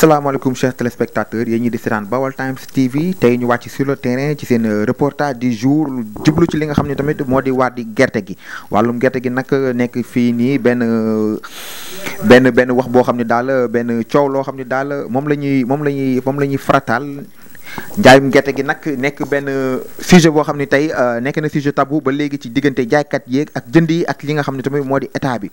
asalaamaaleykum chers téléspectateurs yéen ñi di seetaan Baol Times TV tey ñu wàcc sur le terrain ci seen reportage du jour jublu ci li nga xam ne tamit moo di wàllu gerte gi wàllum gerte gi nag nekk fii nii benn wax boo xam ne daal benn coow loo xam ne daal moom la ñuy farataal. njaayum gerte gi nag nekk benn sujet boo xam ne tey nekk na sujet tabou ba léegi ci diggante jaaykat yeeg ak jënd yi ak li nga xam ne tamit moo di état bi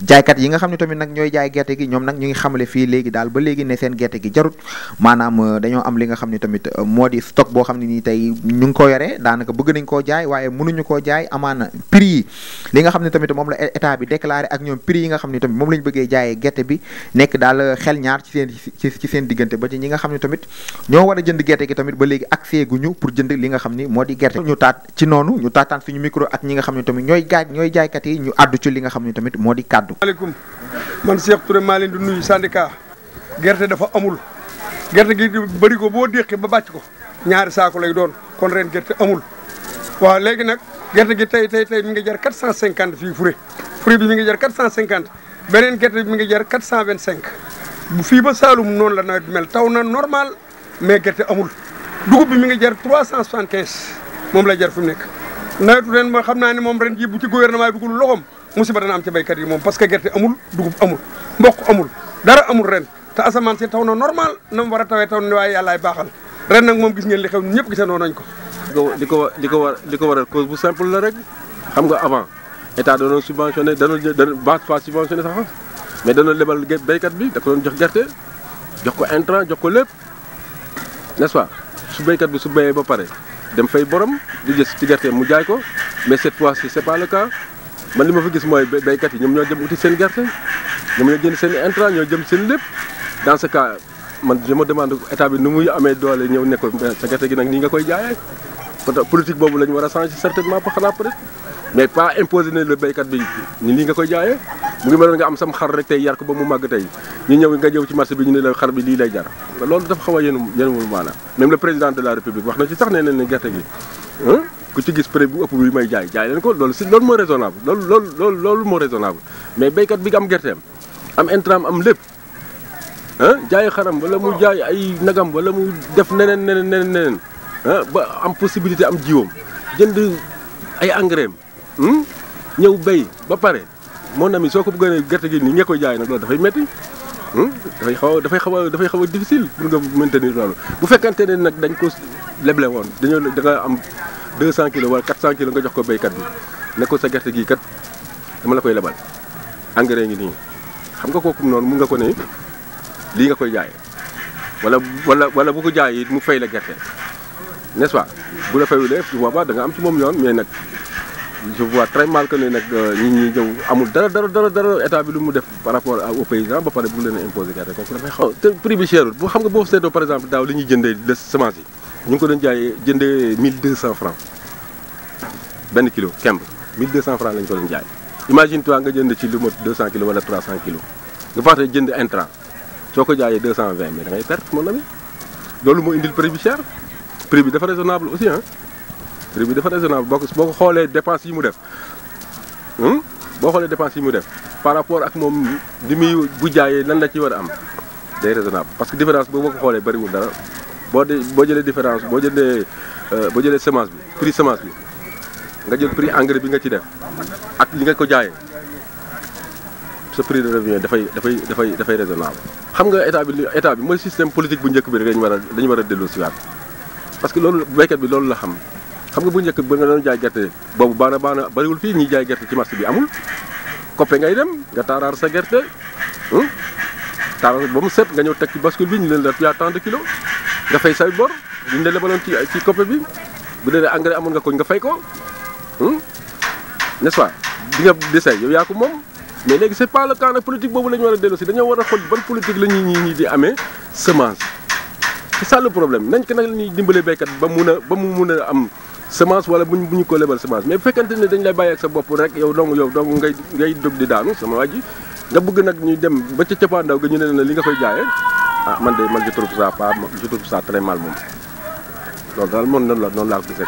jaaykat yi nga xam ne tamit nag ñooy jaay gerte gi ñoom nag ñu ngi xamale fii léegi daal ba léegi ne seen gerte gi jarut maanaam dañoo am li nga xam ne tamit moo di stock boo xam ne nii tey ñu ngi ko yore daanaka bëgg nañ koo jaay waaye mënuñu koo jaay amaana prix yi li nga xam ne tamit moom la état bi déclaré ak ñoom prix yi nga xam ne tamit moom la ñu bëggee jaayee gerte bi nekk daal xel ñaar ci seen diggante ba ci ñi nga xam ne tamit ñoo war a jënd gerte gi tamit ba léegi accès guñu pour jënd li nga xam ni moo di gerte ñu taataan suñu micro ak ñi nga xam ne tamit ñooy jaaykat yi ñu àddu ci li nga xam ne tamit moo di kàddu. maaleykum man Cheikh Touré maa leen di nuyu syndicat gerte dafa amul gerte gi bëri ko boo déqi ba bàcc ko ñaari saako lay doon kon ren gerte amul waaw léegi nag gerte gi tey mi ngi jar 450 fii fure bi mi ngi jar 450 beneen gerte bi mi ngi jar 425 bu fii ba Saloum noonu la nawet mel taw na normal mais gerte amul dugub bi mi ngi jar 375 moom lay jar fi mu nekk nawetu ren ma xam naa ne moom ren ji bu ci gouvernement bi dugul loxoom musiba dana am ci béykat yi moom parce que gerte amul dugub amul mboq amul dara amul ren te asamaan si taw na normal na mu war a tawee taw na waaye yàllaay baaxal ren nag moom gis ngeen li xew ñëpp gisandoo nañ ko. li ko waral cause bu simple la rek xam nga avant état danoon subventionné danoon base pas subventionné sax mais danoon lebal béykat bi da ko doon jox gerte jox ko intrant jox ko lépp n'est-ce pas su béykat bi su béyee ba pare dem fay borom di jës ci gerte mu jaay ko mais cette fois-ci c'est pas le cas. man li ma fa gis mooy béykat yi ñoom ñoo jëm uti seen gerte ñoom ñoo jënd seen intrant ñoo jëm seen lépp dans ce cas man je me demande état bi nu muy amee doole ñëw ne ko sa gerte gi nag nii nga koy jaayee politique boobu la ñu war a changer certainement ba xanaa peut-être mais pas imposer ne le béykat bi ni lii nga koy jaayee mu ngi meloon nga am sam xar rek tey yar ko ba mu màgg tey nga ñëw ci marché bi ñu ne la xar bi lii lay jar loolu dafa xaw a yenuwul maanaam même le président de la république wax na ci sax nee na ne gerte gi ku ci gis prix bu ëpp bi may jaay leen ko loolu moo raisonnable loolu moo raisonnable mais béykat bi nga am gerteem am intrant am lépp jaay xaram wala mu jaay ay nagam wala mu def neneen ba am possibilité am jiwam jënd ay engrais ñëw béy ba pare mon ami soo ko bëggee gerte gi nii nga koy jaay nag loolu dafay metti dafay xaw a difficile pour nga maintenir loolu bu fekkante ne nag dañ ko leble woon da nga am 200 kilos wala 400 kilos nga jox ko béykat bi ne ko sa gerte gii kat dama la koy lebal engrais ngi nii xam nga kooku noonu mun nga ko ne lii nga koy jaay wala bu ko jaay it mu fay la gerte n'est-ce pas bu la fayulee su boobaa da nga am ci moom yoon mais nag je vois très mal que ne nag ñi ñëw amul dara état bi lu mu def par rapport aux paysans ba pare bu leen a imposer gerte kooku dafay xaw te prix bi cherul bu xam nga boo seetoo par exemple daaw li ñuy jëndee de semence yi ñu ngi ko doon jëndee 1200 francs benn kilo kemb 1200 francs lañ ko doon jaay imagine toi nga jënd ci lu mot 200 kilos wala 300 kilos nga fàtte jënd intrant soo ko jaayee 220 mais da ngay perte mon ami loolu moo indil prix bi cher prix bi dafa raisonnable aussi prix bi dafa raisonnable boo ko xoolee dépense yi mu def par rapport ak moom li muy bu jaayee lan la ci war a am day raisonnable parce que différence boo ko xoolee bariwul dara boo jëlee différence boo jëlee semence bi prix semence bi nga jël prix engrais bi nga ci def ak li nga ko jaayee ce prix de revient dafay raisonnable. xam nga état bi mooy système politique bu njëkk bi rek dañu war a delloo si waat parce que loolu béykat bi loolu la xam nga bu njëkk ba nga doon jaay gerte boobu baana bariwul fii ñiy jaay gerte ci marché bi amul coppe ngay dem nga taaraar sa gerte taaraar ba mu set nga ñëw teg ci bascule bi ñu leen la yaa tant de kilos nga fay say bor ñu ne lebaloon ci coppe bi bu dee engrais amoon nga ko nga fay ko n'est-ce pas di nga desay yow yaa ko moom mais léegi c'est pas le cas nag politique boobu la ñu war a dellu si dañoo war a xool ban politique la ñi di amee semence c'est ça le problème nañ ko nag la ñuy dimbalee béykat ba mu mun a am semence wala bu ñu ko lebal semence mais bu fekkante ne dañ lay bàyyi ak sa bopp rek yow dong ngay dog di daanu sama waa ji nga bëgg nag ñuy dem ba ca cappaandaw ga ñu ne li nga koy jaayee man je trouve ça très mal moom loolu daal moom noonu laa ko gisee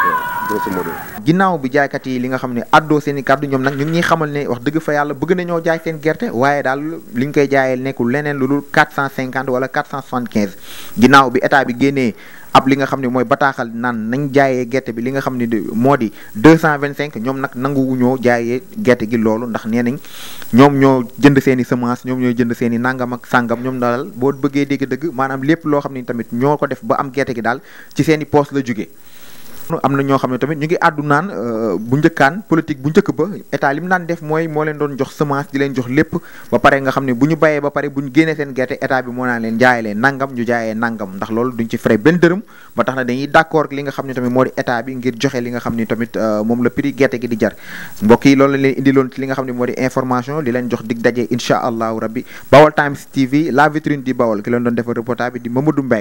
grosso modo. ginnaaw bi jaaykat yi li nga xam ne addoo seen i kàddu ñoom nag ñu ngi ñuy xamal ne wax dëgg fa yàlla bëgg nañoo jaay seen gerte waaye daal li ñu koy jaayee nekkul leneen lu dul 450 wala 475 ginnaaw bi état bi génnee ab li nga xam ne mooy bataaxal naan nañ jaayee gerte bi li nga xam ne moo di 225 ñoom nag nanguwuñoo jaayee gerte gi loolu ndax nee nañ ñoom ñoo jënd seen i semence ñoom ñoo jënd seen i nangam ak sàngam ñoom daal boo bëggee dégg-dëgg maanaam lépp loo xam ne tamit ñoo ko def ba am gerte gi daal ci seen i poos la jóge am na ñoo xam ne tamit ñu ngi àddu naan bu njëkkaan politique bu njëkk ba état li mu daan def mooy moo leen doon jox semence di leen jox lépp ba pare nga xam ne bu ñu bayee ba pare bu ñu génnee seen gerte état bi moo naan leen jaayee leen nangam ñu jaayee nangam ndax loolu duñ ci frais benn dërëm ba tax na dañuy d'accord li nga xam ne tamit moo di état bi ngir joxe li nga xam ne tamit moom la prix gerte gi di jar mbokk yi loolu lañ leen indiloon ci li nga xam ne moo di information di leen jox dig daje incha allahu rabbi Baol Times TV la vitrine di Baol ki leen doon defar reportage bi di Mamadou Mbaye